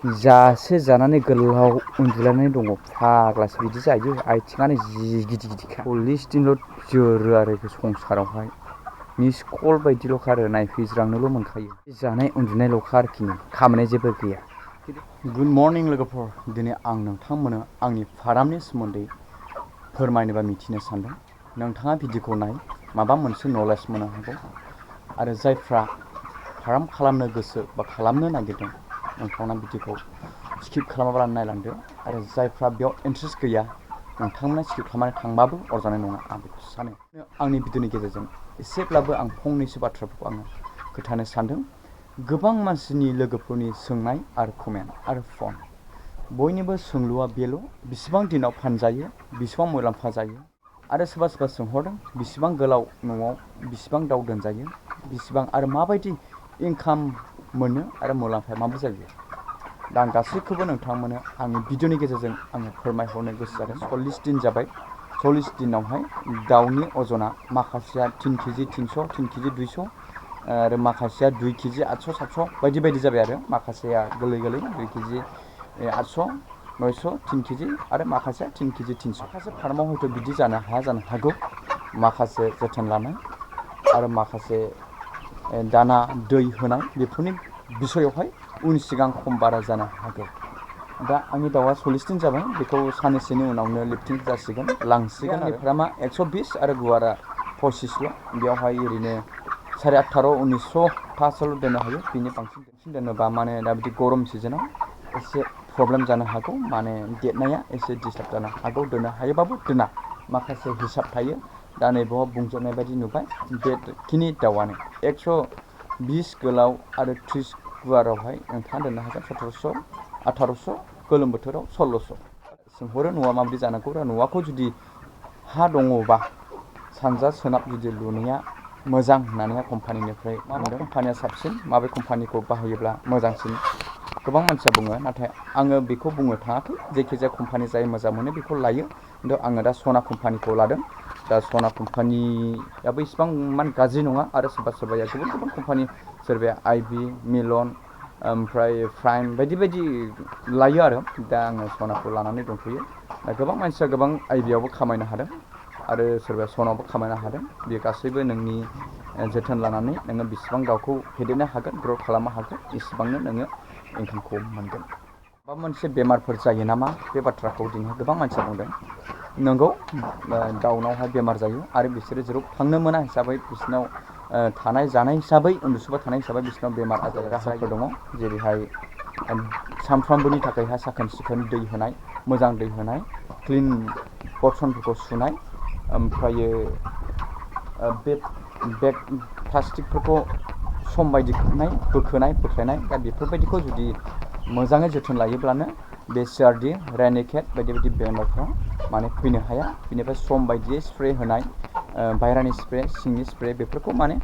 जासे जानानै गोलाव उन्दुलायनानै दङ फाग्लासो बिदि जायो आथिङानो जि गिदिर गिदिरखा 40 दिनल' जोरो आरो बे संसारावहाय मिस कल बायदिल'खा आरो नायफैज्रांनोल' मोनखायो जानाय उन्दुनायल'खा आरोखि खामानिया जेबो गैया। गुड मर्निं लोगोफोर, दिनै आं नोंथांमोननो आंनि फारामनि सोमोन्दै फोरमायनो बा मिथिनो सानदों। नोंथाङा भिडिअखौ नाय, माबा मोनसे नलेज मोननो हागौ। आरो जायफ्रा फार्म खालामनो गोसो बा खालामनो नागिरदों नोंथांमोना भिडिअखौ स्किप खालामाब्लानो नायलांदो। आरो जायफ्रा बेयाव इन्ट्रेस्ट गैया नोंथांमोना स्किप खालामनानै थांबाबो अरजानाय नङा, आं बेखौ सानो। आंनि भिडिअनि गेजेरजों एसेब्लाबो आं फंनैसो बाथ्राफोरखौ आङो खोन्थानो सानदों। गोबां मानसिनि लोगोफोरनि सोंनाय आरो कमेन्ट आरो फन, बयनिबो सोंलुआ बेल' बिसिबां दिनाव फानजायो, बिसिबां मुलाम्फा जायो। आरो सोरबा सोरबा सोंहरदों बिसिबां गोलाव न'आव बिसिबां दाउ दोनजायो, बिसिबां आरो माबायदि इनकाम मोनो आरो मुलाम्फाया माबायदि जायो। दा आं गासैखौबो नोंथांमोननो आंनि भिडिअनि गेजेरजों आङो फोरमायहरनो गोसो जादों। 40 दिन जाबाय, 40 दिनावहाय दाउनि अजना माखासेया 3 केजि 300, 3 केजि 200 आरो माखासेया 2 केजि 800 700 बायदि बायदि जाबाय। आरो माखासेया गोरलै गोरलै 2 केजि 800 900 3 केजि आरो माखासेया 3 केजि 300। माखासे फार्माव हयथ' बिदि जानो हागौ, माखासे जोथोन लानाय आरो माखासे दाना दै होनाय बेफोरनि बिसयावहाय उन सिगां खम बारा जानो हागौ। दा आंनि दाउआ 40 दिन जाबाय, बेखौ साननैसोनि उनावनो लिफ्टिं जासिगोन, लांसिगोन। आंनि फार्मा 120 आरो गुवारा 25ल'। बेयावहाय ओरैनो 18 19तासोल' दोननो हायो। बिनि बांसिन दोनोबा माने दा बिदि गरम सिजोनाव एसे प्रब्लेम जानो हागौ, माने देरनाया एसे डिस्टार्ब जानो हागौ। दोननो हायोबाबो दोना, माखासे हिसाब थायो। दा नैबाव बुंजोबनाय बायदि नुबाय, बेखिनि दाउआनो 120 गोलाव आरो 30 गुवारावहाय नोंथाङा दोननो हागोन 1700 1800, गोलोम बोथोराव 1600। सोंहरो न'आ माबायदि जानांगौ। न'आखौ जुदि हा दङबा सानजा सोनाब जुदि लुनाया मोजां होननानैहाय कम्पानिनिफ्राय माबे कम्पानिया साबसिन, माबे कम्पानिखौ बाहायोब्ला मोजांसिन गोबां मानसिया बुङो, नाथाय आङो बेखौ बुंनो थाङाखै। जायखिजाया कम्पानि जाय मोजां मोनो बेखौ लायो, खिन्थु आङो दा सना कम्पानिखौ लादों। दा सना कम्पानियाबो इसिबां माने गाज्रि नङा। आरो सोरबा सोरबाया गुबुन गुबुन कम्पानि, सोरबाया आइबि, मिलन, ओमफ्राय प्राइम बायदि बायदि लायो आरो दा आङो सनाखौ लानानै दंथ'यो। दा गोबां मानसिया गोबां आइबिआवबो खामायनो हादों आरो सोरबाया सनावबो खामायनो हादों। बेयो गासैबो नोंनि जोथोन लानानै नोङो बेसेबां दाउखौ फेदेरनो हागोन, ग्र' खालामनो हागोन, इसिबांनो नोङो इनकामखौ मोनगोन। माबा मोनसे बेमारफोर जायो नामा, बे बाथ्राखौ दिनै गोबां मानसिया बुंदों। नंगौ, दाउनावहाय बेमार जायो आरो बिसोरो जेराव थांनो मोना हिसाबै बिसोरनाव थानाय जानाय हिसाबै उन्दुसोबा थानाय हिसाबै बिसोरनाव बेमार आजार राहाफोर दङ। जेरैहाय सानफ्रामबोनि थाखायहाय साखोन सिखोन दै होनाय, मोजां दै होनाय, क्लिन बरसनफोरखौ सुनाय, ओमफ्रायो बे बेग प्लास्टिकफोरखौ सम बायदि खोबनाय, बोख्लायनाय। दा बेफोरबायदिखौ जुदि मोजाङै जोथोन लायोब्लानो बे सिआरडि, रेनिकेट बायदि बायदि बेमारफ्रा माने फैनो हाया। बिनिफ्राय सम बायदियै स्प्रे होनाय, बायहेरानि स्प्रे, सिंनि स्प्रे बेफोरखौ माने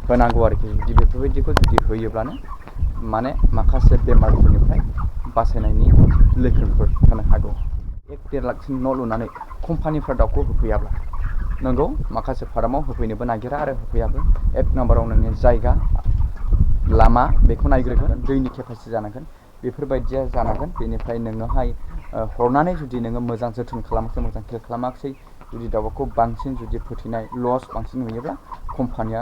होनांगौ आरोखि। जुदि बेफोरबायदिखौ जुदि होयोब्लानो माने माखासे बेमारफोरनिफ्राय बासायनायनि लैखोनफोर थानो हागौ। 1-1.5 लाखसिम न' लुनानै कम्पानिफ्रा दाउखौ होफैयाब्ला, नंगौ माखासे फार्माव होफैनोबो नागिरा आरो होफैयाबो। 1 नाम्बाराव नोंनि जायगा, लामा बेखौ नायग्रोगोन, दैनि केपासिटि जानांगोन, बेफोरबायदिया जानांगोन। बेनिफ्राय नोङोहाय हरनानै जुदि नोङो मोजां जोथोन खालामाखै, मोजां केयार खालामाखै, जुदि दाउखौ बांसिन जुदि फोथैनाय लस बांसिन नुयोब्ला कम्पानिया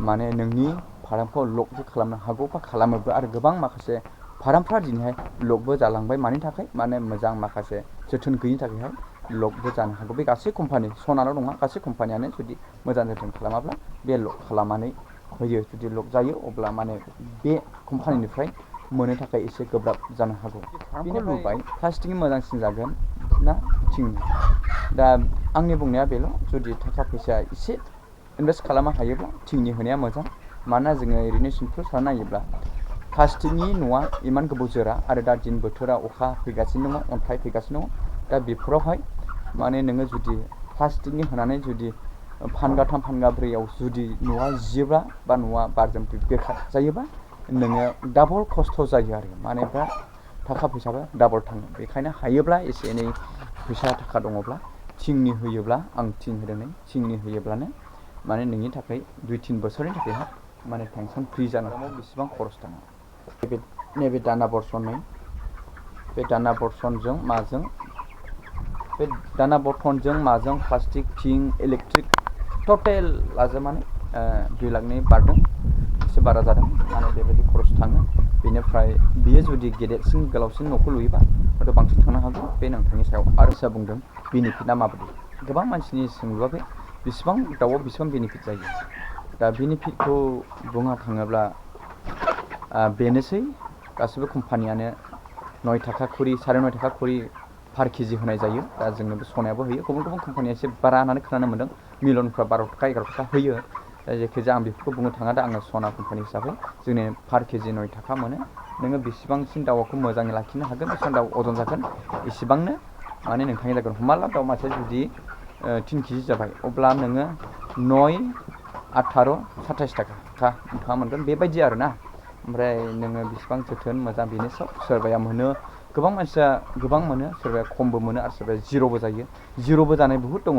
माने नोंनि फार्मखौ लकबो खालामनो हागौ बा खालामोबो। आरो गोबां माखासे फार्मफ्रा दिनैहाय लकबो जालांबाय। मानि थाखाय? माने मोजां माखासे जोथोन गैयिनि थाखायहाय लकबो जानो हागौ। बे गासै कम्पानि, सनाल' नङा, गासै कम्पानियानो जुदि मोजां जोथोन खालामाब्ला बे लक खालामनानै होयो। जुदि लक जायो अब्ला माने बे कम्पानिनिफ्राय मोननो थाखाय एसे गोब्राब जानो हागौ। फार्मखौ लुबाय, प्लास्टिकनि मोजांसिन जागोन ना थिंनि? दा आंनि बुंनाया बेल', जुदि थाखा फैसा एसे इनभेस्ट खालामनो हायोब्ला थिंनि होनाया मोजां। मानोना जोङो ओरैनो सिम्पोल सानना नायोब्ला प्लास्टिकनि न'आ इमान गोबाव जोरा। आरो दा दिन बोथोरा अखा फैगासिनो दङ, अन्थाइ फैगासिनो दङ। दा बेफोरावहाय माने नोङो जुदि प्लास्टिकनि होनानै जुदि फानगाथाम फानगाब्रैयाव जुदि न'आ जियोब्ला बा न'आ बारजों बेखार जायोबा नोङो डाबल खस्थ' जायो आरो माने बिराद थाखा फैसाबो डाबल थाङो। बेखायनो हायोब्ला एसे एनै फैसा थाखा दङब्ला थिंनि होयोब्ला, आं थिं होदों, थिंनि होयोब्लानो माने नोंनि थाखाय 2-3 बोसोरनि थाखायहाय माने टेनसन फ्रि जानो हागौ। बेसेबां खरस थाङो। नैबे दाना बरसननाय बे दाना बर्थनजों माजों बे दाना बर्थनजों माजों प्लास्टिक थिं इलेक्ट्रिक टटेल लाजोबनानै 2 लाखनि बारदों एसे बारा जादों माने बेबायदि खरस थाङो बेनिफ्राय बियो जुदि गेदेरसिन गोलावसिन न'खौ लुयोबा हयथ' बांसिन थांनो हागौ बे नोंथांनि सायाव आरो सोरबा बुंदों बेनिफिटआ माबायदि गोबां मानसिनि सोंलुआ बे बेसेबां दाउआव बेसेबां बेनिफिट जायो दा बेनिफिटखौ बुंनो थाङोब्ला बेनोसै गासिबो कम्पानियानो 9 थाखा खरि 9.5 थाखा खरि पार केजि होनाय जायो दा जोंनोबो सनायाबो होयो गुबुन गुबुन कम्पानिया एसे बारा होननानै खोनानो मोन्दों मिलनफ्रा 12 थाखा 11 थाखा होयो दा जायखिजाया आं बेफोरखौ बुंनो थाङा दा आङो सना कम्पानि हिसाबै जोंनि पार केजि 9 थाखा मोनो नोङो बेसेबांसिन दाउखौ मोजाङै लाखिनो हागोन बेसेबां दाउ अजन जागोन इसेबांनो माने नोंथांनि जागोन हमना ला दाउ मासेया जुदि 3 केजि जाबाय अब्ला नोङो 9 18 27 थाखा नोंथाङा मोनगोन बेबायदि आरोना ओमफ्राय नोङो बेसेबां जोथोन मोजां बेनि सायाव सोरबाया मोनो गोबां मानसिया गोबां मोनो सोरबाया खमबो मोनो आरो सोरबाया जिर'बो जायो जिर'बो जानाय बुहुद दङ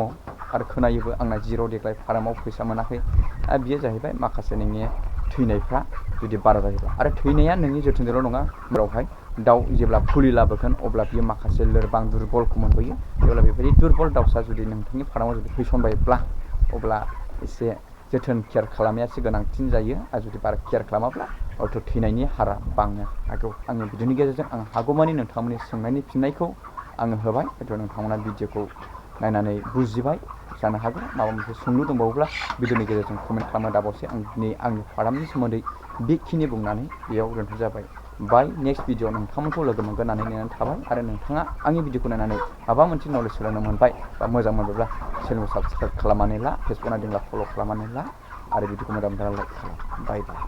आरो खोनायोबो आंना जिर' देग्लाय फार्माव फैसा मोनाखै आरो बियो जाहैबाय माखासे नोंनि थैनायफ्रा जुदि बारा जायोब्ला आरो थैनाया नोंनि जोथोनजोंल' नङा बेवहाय दाउ जेब्ला फुलि लाबोगोन अब्ला बियो माखासे लोरबां दुरबलखौ मोनबोयो जेब्ला बेबायदि दुरबल दाउसा जुदि नोंथांनि फार्माव जुदि फैसनबायब्ला अब्ला एसे जोथोन केयार खालामनाया एसे गोनांसिन जायो आरो जुदि बारा केयार खालामाब्ला हयथ' थैनायनि हारा बांनो हागौ आङो भिडिअनि गेजेरजों आं हागौमानि नोंथांमोननि सोंनायनि फिननायखौ आङो होबाय हयथ' नोंथांमोना भिडिअखौ नायनानै बुजिबाय जानो हागौ माबा मोनसे सोंलु दंबावोब्ला भिडिअनि गेजेरजों कमेन्ट खालामनो दाबावसै आं दिनै आंनि फार्मनि सोमोन्दै बेखिनि बुंनानै बेयाव दोनथ' जाबाय बाय नेक्स्ट भिडिअ नोंथांमोनखौ लोगो मोनगोन होननानै नेनानै थाबाय आरो नोंथाङा आंनि भिडिअखौ नायनानै माबा मोनसे नलेज सोलोंनो मोनबाय बा मोजां मोनोब्ला चेनेलखौ साबस्क्राइब खालामनानै ला फेसबुक नायदोंब्ला फल' खालामनानै ला आरो भिडिअखौ मोजां मोनोब्ला लाइक खालाम बाय बाय